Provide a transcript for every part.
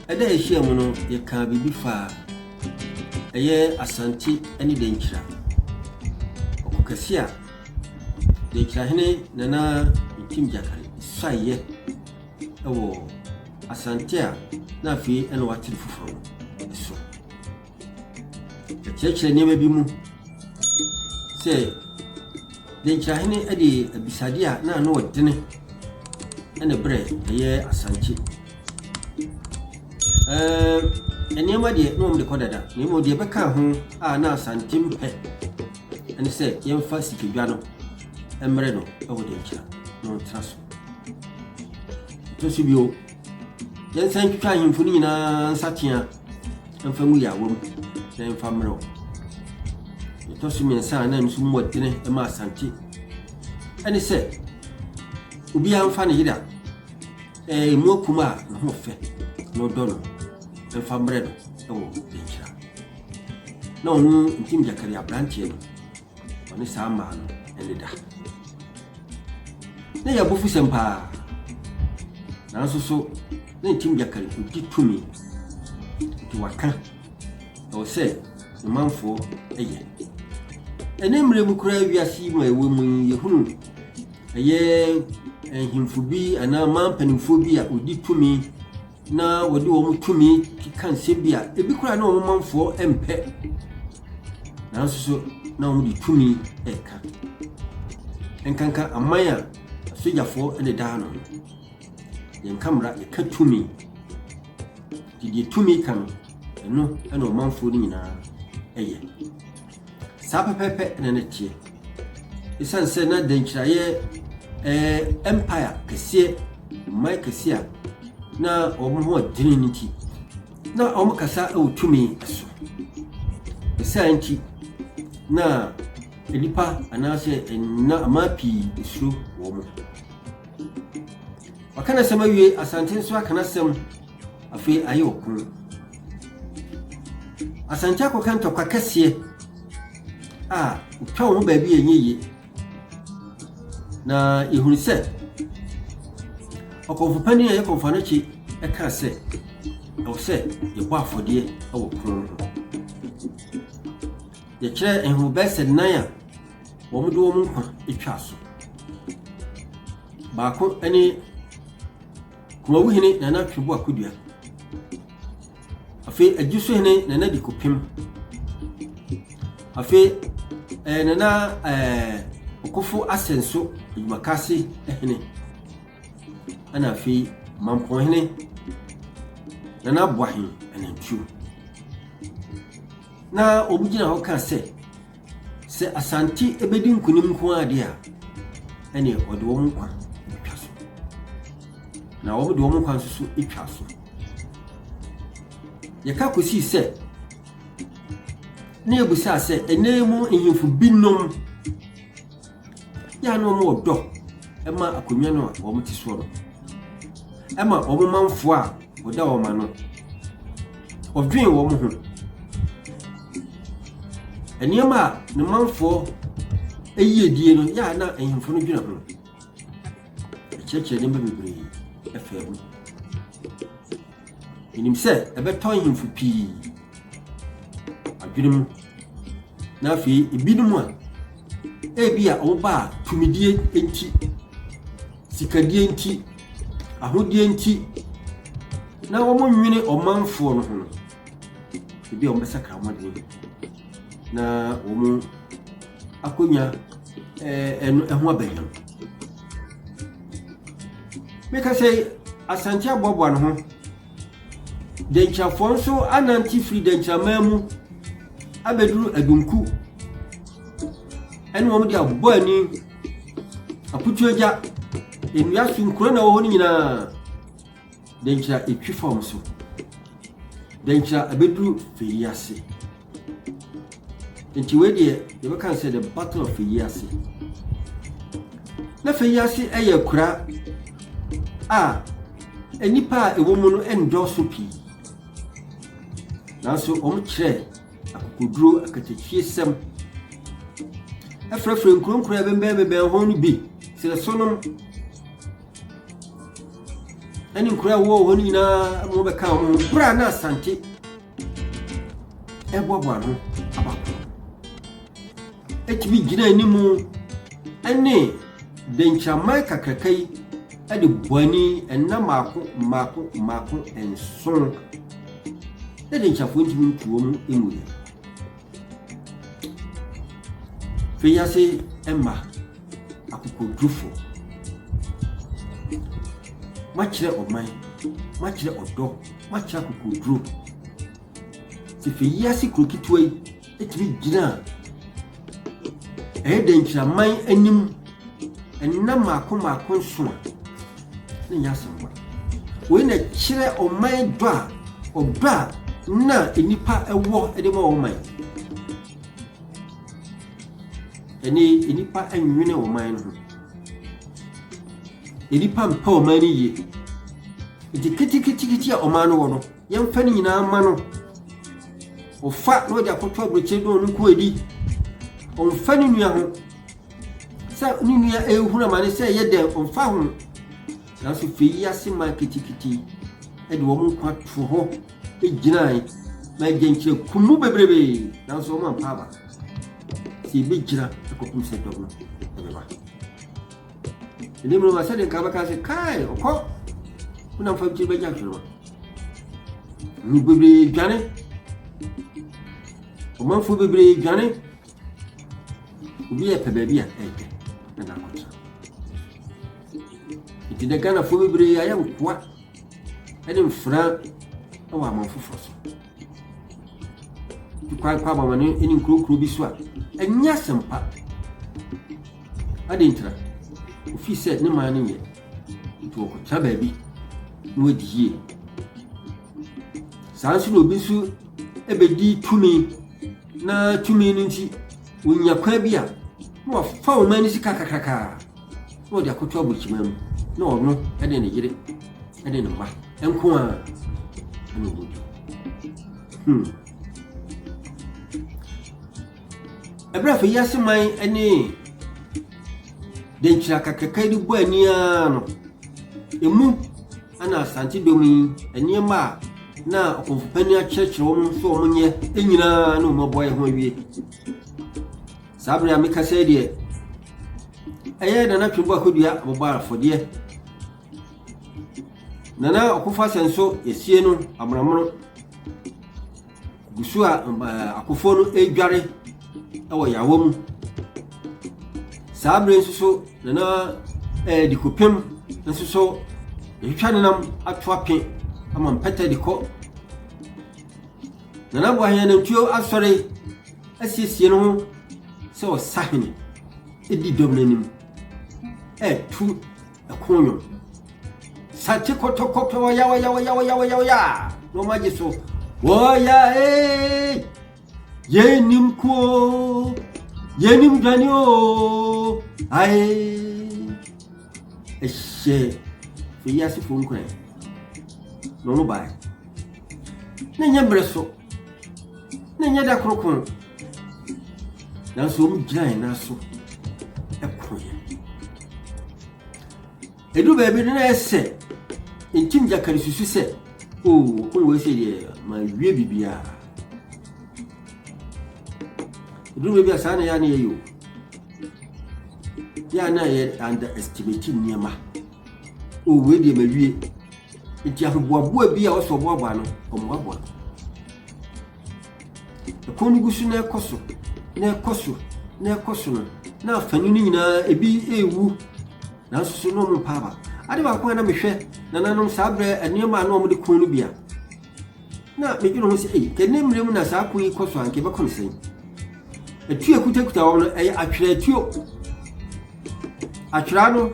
Ɛda a yɛhyia mu no, yɛkaa biribi faa ɛyɛ Asante ne Denkyira. Ɔko kɛse a Denkyirahene Nana Ntim Gyakare suaeɛ wɔ Asante a na afei na wakyere foforɔ no so. Yɛkyerɛkyerɛ nneɛma bi mu sɛ Denkyirahene de abisadeɛ a na ano ɔdene na ɛbrɛ ɛyɛ Asante. Ɛɛ nneɛma deɛ na wɔn de kɔ dada na mmom deɛ ɛbɛka ho a na Asante mpɛ ɛne sɛ yɛmfa sikadwa no mmerɛ no wɔ Denkyira na ɔntena so. Ɛtɔ so bio, yɛnsan ntwitwa ahemfo no nyinaa nsateaa mfa ngu yaawa mu na yɛmfa mmerɛ wɔn. Ɛtɔ so mmiɛnsa a na ɛno nso mu ɔdene ma Asante ɛne sɛ obiara mfa ne yere a ɛmu akum a ne ho fɛ na ɔdɔ no mfa mmerɛ no wɔ Denkyira. Na ɔno Ntim Gyakari aberanteɛ no ɔne saa mmaa no ɛne da. Na yɛ abofusɛm paa. Nanso so na Ntim Gyakari ɔdi tumi nti waka ɛwɔ sɛ ne manfoɔ yɛ. Ɛnɛ mmerɛ mu koraa wiase yi mu a ɛwɔ mu yi yɛhunu ɛyɛ nhemfo bi anaa man mpanimfoɔ bi a wɔdi tumi na wɔde wɔn tumi keka nsɛm bi a ebi koraa na wɔn manfoɔ mpɛ nanso so na wɔde tumi reka. Nkanka aman a asogyafoɔ na ɛda ano no, yɛnka mmara, yɛka tumi. Nti deɛ tumi ka no, ɛno na ɔmanfoɔ no nyinaa yɛ. Saa pɛpɛɛpɛ na na ɛteɛ. Esiane sɛ na Denkyiraeɛ ɛɛ empire kɛseɛ, ɔman kɛseɛ a na wɔn ho ɔdene no nti, na wɔkasa wɔ tumi so. Ne saa nti, na nnipa anaasɛ nna aman pii suro wɔn. Waka n'asɛm awie, Asante nso aka n'asɛm, afei ayɛ ɔko. Asante akɔka ntɔkwa kɛseɛ a otwa wɔn ho baabi a ɛnyɛ yie. Na yɛhunu sɛ ɔkɔmfo panin a ɛyɛ Kɔmfo Anokye kaa sɛ ɛwɔ sɛ yɛbɔ afɔdeɛ wɔ ko no ho. Yɛkyerɛ nhoma bɛyɛ sɛ nnan a wɔde wɔn nkwa twaa so. Baako ne Kumawu hene Nana Twebo Akodua. Afei Adwo hene Nana Dikopem. Afei ɛɛ Nana ɛɛ Okofo Asɛnso Adwumakase hene. Ɛna afei Mampɔn hene Nana Aboahen Anantuo. Na wɔn gyina hɔ kaa sɛ, sɛ Asante bɛdi nkonim nko ara deɛ a, ɛneɛ wɔde wɔn nkwa bɛtwa so. Na wɔde wɔn nkwa nso so twa so. Yɛka kɔsii sɛ, na yɛbisaa sɛ, ɛnɛ mu nhemfo binom yɛ a na wɔn wɔ dɔ ma akonnwa no a wɔte soɔ no, ɛma wɔn manfoɔ a wɔda wɔn ano, wɔdwen wɔn ho. Nneɛma a ne manfoɔ yiedie no yɛ a na ahemfo no dwene ho. Ɛkyerɛkyerɛ nneɛma bebree ɛfaa mu. Menim sɛ ɛbɛtɔ ahemfo pii adwene mu na afei ebinom a ebi a wɔba a tumidie nti, sikadie nti, ahodeɛ nti na wɔnwene ɔmanfoɔ no ho no, ebi a wɔbɛsakra wɔn adwene na wɔn akonnwa ɛno ɛho abɛnyam. Meka sɛ Asante aboaboa ne ho. Denkyirafoɔ nso anante firi Denkyiraman mu abɛduru Adunku ɛne wɔn de abɔ ani Aputuagya, nnua so nkuro na ɛwɔ hɔ no nyinaa. Denkyira etwi fam so. Denkyira abɛduru Feyi ase. Nti wei deɛ yɛbɛka no sɛ the battle of Feyi ase. Na Feyi ase yɛ akura a nnipa a ɛwɔ mu no ndɔɔso pii. Nanso wɔkyerɛ akokoduro, akatakyiesɛm, ɛfrɛfrɛ nkuro nkuro a ɛbɛnbɛn bɛbɛn ho no bi, serɛsonom. ne nkuro a ɛwɔ hɔ no nyinaa ma wɔbɛka wɔn ho berɛ a na Asante ɛboaboa ano aba ko. Ɛtumi gyina anim ne dɛnkyiraman kakraka yi de bɔ ani nna mmaako mmaako mmaako nson na dɛnkyirafoɔ ntumi ntu wɔn mmuiɛ. Fei ase mma akokoɔdurufoɔ. Moakyerɛ ɔman, moakyerɛ ɔdɔ, moakyerɛ akokoɔduro. Sɛ fei ase kuro ketewa yi tumi gyina a, ɛyɛ dɛnkyiraman anim nna mmaako mmaako nso a, na ɛnyɛ asɛm wa. Wei na ɛkyerɛ ɔman dɔ a ɔdɔ a na nnipa wɔ de ma wɔn man. Ɛne nnipa nwene ɔman no ho. Nnipa mpɛ ɔman no yie. Nti keteketekete a ɔman no wɔ no, yɛmfa no nyinaa ma no. Ɔfa na ɔde akɔto aburokyire na ɔno nko adi. Ɔmfa ne nua ho. Sɛ ne nua ɛrehunu amane sɛ ɛyɛ dɛn, ɔmfa ho. Nanso fei yi ase man ketekete de wɔn nkwa to hɔ gyinae ma agyankyerɛ kum mu bebrebe, nanso wɔn ampa aba. Sɛ yɛbɛgyina kɔpem sɛ dɔm no ɛbɛba. Ɛne mu no ma sɛdeɛ nka bɛka sɛ kae ɔkɔ wonam fam kyiri bɛgya nhwerema. Mu bebree dwane. Ɔmanfoɔ bebree dwane. Obi yɛ pɛ baabi a ɛyɛ na n'akɔtena. Nti dɛ Ghanafoɔ bebree ayɛ nkoa ne mfra wɔ aman foforɔ so. Tu kwan kɔ amamane ne nkuronkuro bi so a, ɛnyɛ asɛmpa. Adɛn ntira? Ofii sɛ ne man no nyɛ, nti wɔkɔtena baabi na wɔadi yie. Saa nso na obi nso bɛdi tumi na tumi no nti wɔnya kwan bi a na wafa ɔman no sika kakrakaa na ɔde akɔto aburokyima mu na ɔno ne ne yere ne ne mma nko a ɛna ɔmo di. Ɛberɛ a afei ase man ne dɛnkyira kakraka de bɔ ani ara no, emu na Asante dɔm yi nneɛma a na ɔkɔmfo panin akyerɛkyerɛ wɔn sɛ wɔn nyɛ nyinaa na wɔn aboa ho awie. Saa bere a mekasa yi deɛ, ɛyɛ Nana Twembo Akodua abobɔ afɔdeɛ. Nana Ɔkofo Asɛnso yɛsie no amonamono. Gu so a akofoɔ no redware wɔ yawa mu. Saa bere nso so Nana ɛɛ Dikopem nso so yɛtwitwa ne nam ato ape ama mpɛtɛ de kɔ. Nana Boahen anantuo asɔre asiesie ne ho sɛ ɔsahene di dɔm no anim ɛretu ɛko nnwom. Sante kɔtɔkɔtɔ ɔya ɔya ɔya ɔya ɔya ɔya na wɔn agye so ɔya ee yɛnim kuo yɛnim dwane o ae ɛhyɛ fɛyi asefoɔ nkuran na wɔn bae na ɛnyɛ mmerɛ so na ɛnyɛ da korokoro nanso wɔn gyina yɛn nan so ɛkoeɛ. Ɛduru baabi no na ɛyɛ sɛ ntim gyakari susu sɛ oo ɔko wei sɛ deɛ ma wie biribiara. Ɛduru baabi a saa na yɛ a na yɛyɛ o. Yɛ a na yɛ underestimate nneɛma. O wei deɛ ma wie. Nti ahoboaboa bi a ɔsɛ ɔboaboa no, ɔmmoaboa no. Ɛko no gu so na ɛkɔ so, na ɛkɔ so, na ɛkɔ so no, na afanu no nyinaa ebi rewu, nanso so na wɔn mpa aba. Ade baako a na mehwɛ nananom saa berɛ nneɛma a na wɔde ko no bi a, na medwene ho sɛ, ei, kɛ ne mmerɛ mu na saa ko yi kɔ so a, nka ɛbɛkɔ no sɛn? Atuo a ɛkutakuta wɔn no, ɛyɛ atwerɛ atuo. Atweraa no,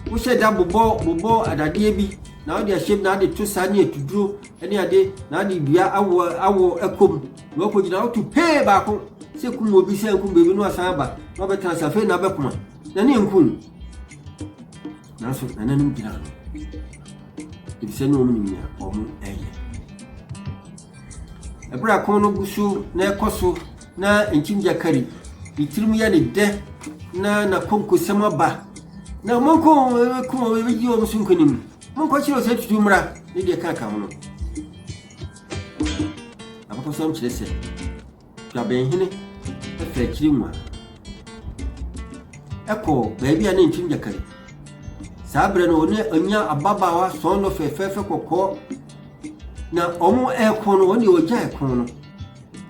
wohyɛ da bobɔ bobɔ adadeɛ bi na wode ahyɛ mu na ade to saa ne atuduro ne ade na ade dua awɔ awɔ ɛkɔ mu na wakɔgyina woto pee baako sɛ kum obi sɛ nkum baabi na wasan aba na wabɛtena ase afei na abɛkoma na ne nkum nanso nananom gyina ano efisɛ ne wɔn nim nea wɔn ɛyɛ. Ɛberɛ a ko no gu so na ɛkɔ so na nkyim gyakari ne tirim yɛ ne dɛ na n'akonkosɛm aba na monko ko ɛbɛgye wɔn so nkonim. Monkɔkyere Osei Tutu mmra ne deɛ ɛka ka ho no. Abakɔsɛm kyerɛ sɛ Dwabenhene faa akyiri nwa kɔɔ baabi a ne nkyem gyakari. Saa berɛ no ɔne ɔnya ababaawa sɔɔnɔ fɛfɛɛfɛ kɔkɔɔ na wɔn ɛko no wɔn deɛ ɔgya ɛko no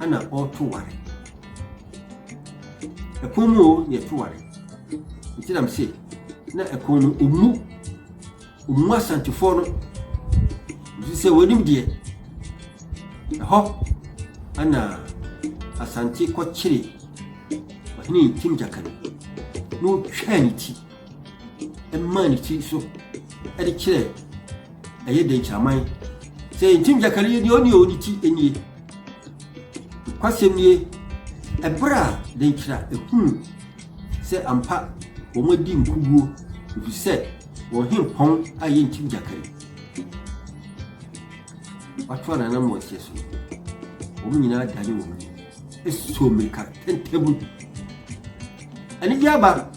ɛna ɔreto ware. Ɛko mu o na ɛto ware. Nti na mese na ɛko no ɔmu Ɔmmu Asantefoɔ no ɛfiri sɛ wɔnim deɛ ɛhɔ ana Asante kɔkyere ɔhene Ntim Gyakari na ɔtwaa ne ti maa ne ti so de kyerɛ ɛyɛ Denkyiraman sɛ Ntim Gyakari yi deɛ ɔne ɔ ne ti nie. Nokwasɛm nie, ɛberɛ a Denkyira hunu sɛ ampa wɔadi nkuguo ɛfiri sɛ Wɔn hempɔn a ɛyɛ nkyim gyakari. Wɔato ananam wɔ nteɛ so no, wɔn nyinaa dane wɔn ani soo mmirika tɛntɛm mu. Anigye aba.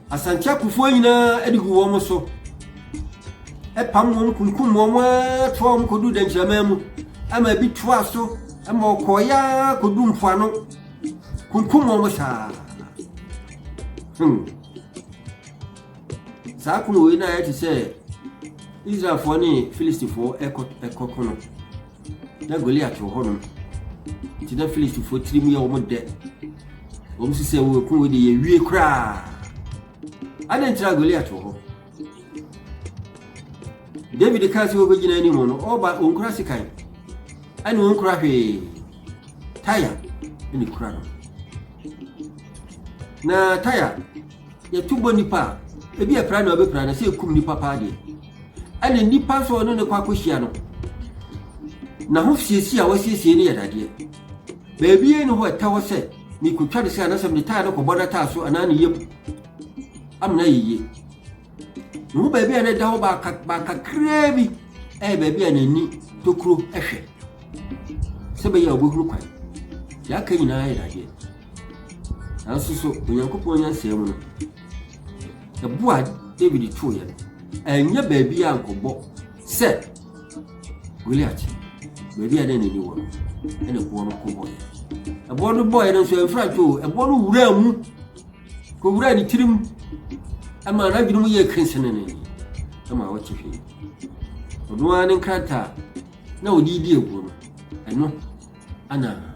Asante akofoɔ nyinaa de gu wɔn so. Ɛpam wɔn kunkum wɔn ara toa wɔn kɔduu dɛnkyerɛman mu. Ama ebi toa so ma ɔkɔeɛ ara kɔduu mpoano kunkum wɔn saa. Saa ko wei na ayɛ te sɛ Israelfoɔ ne Filistifoɔ ɛkɔko no. Na Goliat wɔ hɔnom. Nti na Filistifoɔ tirim yɛ wɔn dɛ. Wɔn si sɛ wɔko wei de yɛwie koraa. Adɛn nti na Goliat wɔ hɔ? David kaa sɛ wɔbɛgyina anim no, ɔba ɔnkura sekan ɛne ɔnkura hwee. Taya ne kura no. Na taya, yɛto bɔ nipa a, ebi apira na ɔbɛpira na sɛ ekum nipa paa deɛ. Ɛna nipa nso ɔne ne kɔ akɔhyia no, n'ahosiesie a wasiesie no yɛ dadeɛ. Baabi yɛ ne hɔ ɛtɛ hɔ sɛ mekɔtwa ne sɛ anasɛ mede taya no kɔbɔ n'ataa so anaa ne yam amena yɛ yie. Ne ho baabi a na ɛda hɔ baakakraa bi yɛ baabi a n'ani tokuro hwɛ sɛ bɛyɛ a ɔbɛhunu kwan. Deɛ aka nyinaa yɛ dadeɛ. Nanso so Onyankopɔn nyansa mu no, ɛbo a David tooeɛ no, ɛnyɛ baabi a nkɔbɔ sɛ Goliat, baabi a na n'ani wɔ no, ɛna ɛboɔ no kɔbɔeɛ. Ɛboɔ no bɔeɛ no nso ɛmfra nto, ɛboɔ no wuraa mu Kowuraa ne tirim ma n'adwene mu yɛɛ kensenene ma ɔte hwee. Ɔno ara ne nkrataa na ɔde redi aguo no, ɛno ana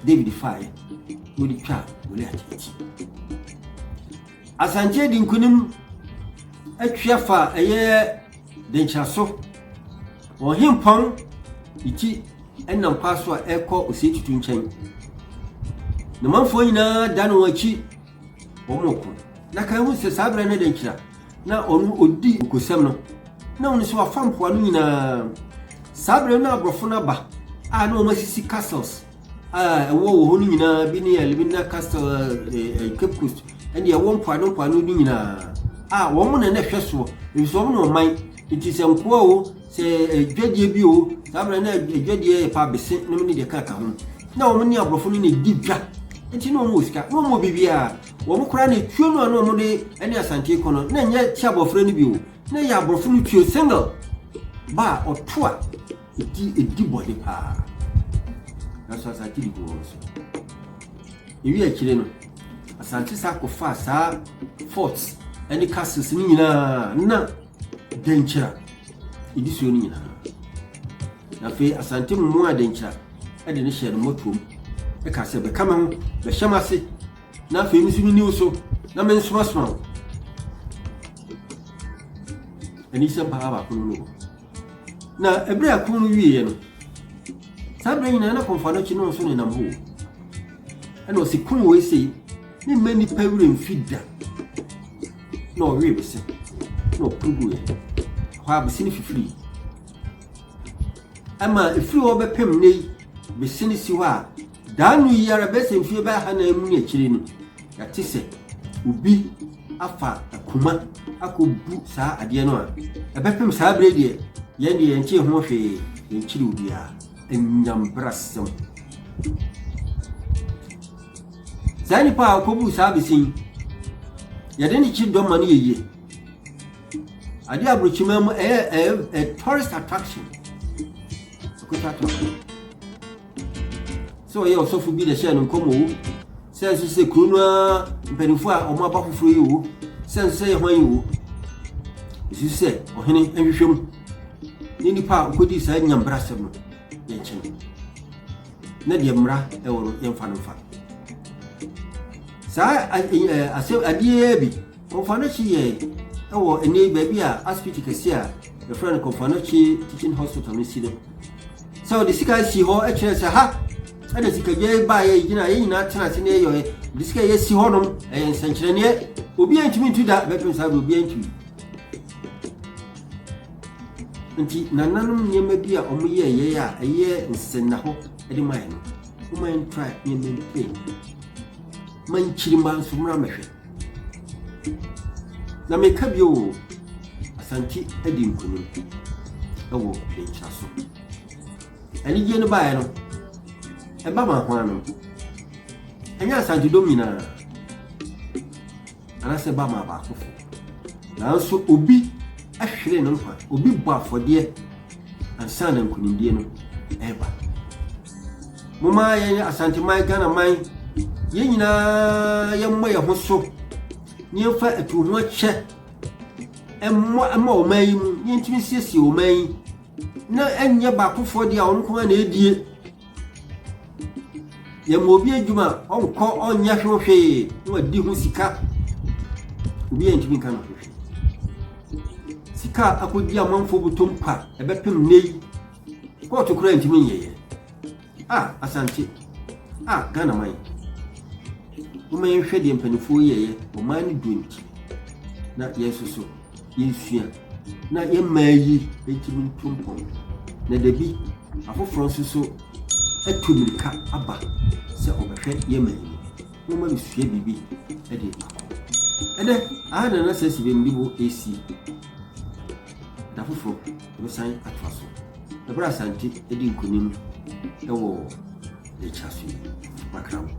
David faeɛ na ɔde twaa Goliat ti. Asante adi nkonim atwea fa ɛyɛ denkyiraso. Wɔn hempɔn ne ti nam kwan so a ɛrekɔ Osei Tutu nkyɛn. Na manfoɔ nyinaa dane wɔn akyi wɔn reko. Na kan hu sɛ saa berɛ no denkyira na ɔno ɔdi nkosɛm no. Na ɔno nso wafa mpoano nyinaa. Saa berɛ no na aborɔfo no aba a na wɔn asisi castles a ɛwɔ wɔ hɔ no nyinaa bi ne Elmina Castle, Cape Coast, ɛne ɛwɔ mpoano mpoano no nyinaa a wɔn na na ɛhwɛ soɔ, efisɛ wɔn na ɔman nti sɛ nkoa o, sɛ adwadie bi o, saa berɛ na adwadie yɛ pa bese nom ne deɛ kaka ho, na wɔn ne aborɔfo no na ɛdi dwa, nti na wɔn wɔ sika, na wɔn wɔ biribiara, wɔn koraa na etuo no a na wɔn de ɛne Asante kɔ no, na ɛnyɛ ti abɔfra no bi o, na ɛyɛ aborɔfo no tuo single ba a ɔto a Edi edi bɔne paa. Nanso Asante di gu wɔn so. Ewi akyire no, Asante san kɔfaa saa forts ne castles no nyinaa na Denkyira edi soɔ no nyinaa. Na afei Asante mmoaa Denkyira de no hyɛɛ no mmɔtoam ɛka sɛ bɛka me ho, bɛhyɛ m'ase na afei me nso menni wo so na mensomasoma wo. Anisɛm paa baako no no wɔ. Na ɛberɛ a ɛko no wieeɛ no, saa berɛ nyinaa na kɔmfoa no akyi no nso nenam hɔ o. Ɛna ɔsi ko wei sei, ne mma nnipa werɛ mfi da. Na ɔwee bese, na ɔporo guiɛ. Hɔ a bese no fifirii. Ɛma ɛfiri hɔ bɛpem nnɛ yi, bese no si hɔ a, Daa no yi ara, bɛyɛ sɛ mfeɛ bɛyɛ ahanan mu ne akyire no, yɛate sɛ obi afa akuma akɔbu saa adeɛ no a, ɛbɛpem saa berɛ deɛ, yɛn deɛ yɛnkyee ho hwee, yɛnkyere obiara. Anyambrasɛm. Saa nipa a ɔkɔbuu saa bese yi, yɛde ne kyi dɔm ma no yɛ yie. Adeɛ aburokyiman mu ɛyɛ ɛyɛ tourist attraction. Ɛkɔtwa ato akɔ. Sɛ ɔyɛ ɔsɔfo bi na ɛhyɛ no nkɔm o, sɛ nso sɛ kuro no ara mpanimfoɔ a wɔn aba foforɔ yi o, sɛ nso sɛ yɛ hwan yi o. Ɛsi sɛ ɔhene nhwehwɛ mu ne nipa a ɔkɔdii saa nyambrasɛm no yɛnkyɛn na deɛ mmara ɛwɔ no yɛmfa no mfa. Saa asɛm adeɛ bi Komfo Anokye yɛ wɔ ɛnɛ yi baabi a asipiti kɛse a yɛfrɛ no Komfo Anokye Teaching Hospital no si no. Sɛ ɔde sika si hɔ kyerɛ sɛ ha ɛna sikadwa yi baeɛ gyina yɛn nyinaa tena ase na yɛyɔɛ de sika yɛ si hɔnom ɛyɛ nsɛnkyerɛnneɛ obi antumi ntu da bɛpem saa de obi antumi. Nti nananom nneɛma bi a wɔyɛɛ yɛn a ɛyɛ nsɛnnahɔ de ma yɛn no, wɔma yɛn try nneɛma mpɛ ma nkyirimma nso mmra mmɛhwɛ. Na meka bio o, Asante adi nkonim wɔ Denkyira so. Anigyeɛ no baeɛ no, ɛba ma hwan no? Ɛnyɛ Asante dɔm nyinaa, anaasɛ ɛba ma abaakofo. Nanso obi hwere ne nkwa, obi bɔ afɔdeɛ ansa na nkonimdie no ɛreba. Momma yɛn Asanteman, Ghana man, yɛn nyinaa yɛmmɔ yɛn ho so na yɛmfa atuo ho akyɛ mmɔ mma ɔman yi mu na yɛntumi nsiesie ɔman yi na ɛnyɛ baakofoɔ deɛ a ɔno nko ara na ɛdie. Yɛma obi adwuma a ɔnkɔ ɔnyɛ ho hwee na wadi ho sika. Obi a ntumi nka no ho hwee. Sika a akɔdi amanfoɔ bɔtɔm kwa ɛbɛpem nnɛ yi kɔɔto koraa ntumi nyɛyɛ. A Asante, a Ghana man. Momma yɛnhwɛ deɛ mpanimfoɔ yɛyɛ ɔman no dɔ nti na yɛn nso so yɛnsua na yɛn mmaa yi ntumi ntu mpɔn na dabi afoforɔ nso so atu mmirika aba sɛ ɔbɛhwɛ yɛn man yi mu. Momma mesua biribi de akɔ. Ɛnɛ, aha na na sɛ si bɛmdi bo ɛsi. Da foforɔ, yɛbɛsan atoa so. Ɛberɛ Asante di nkonim wɔ Nkyerɛaso yi, makra wo.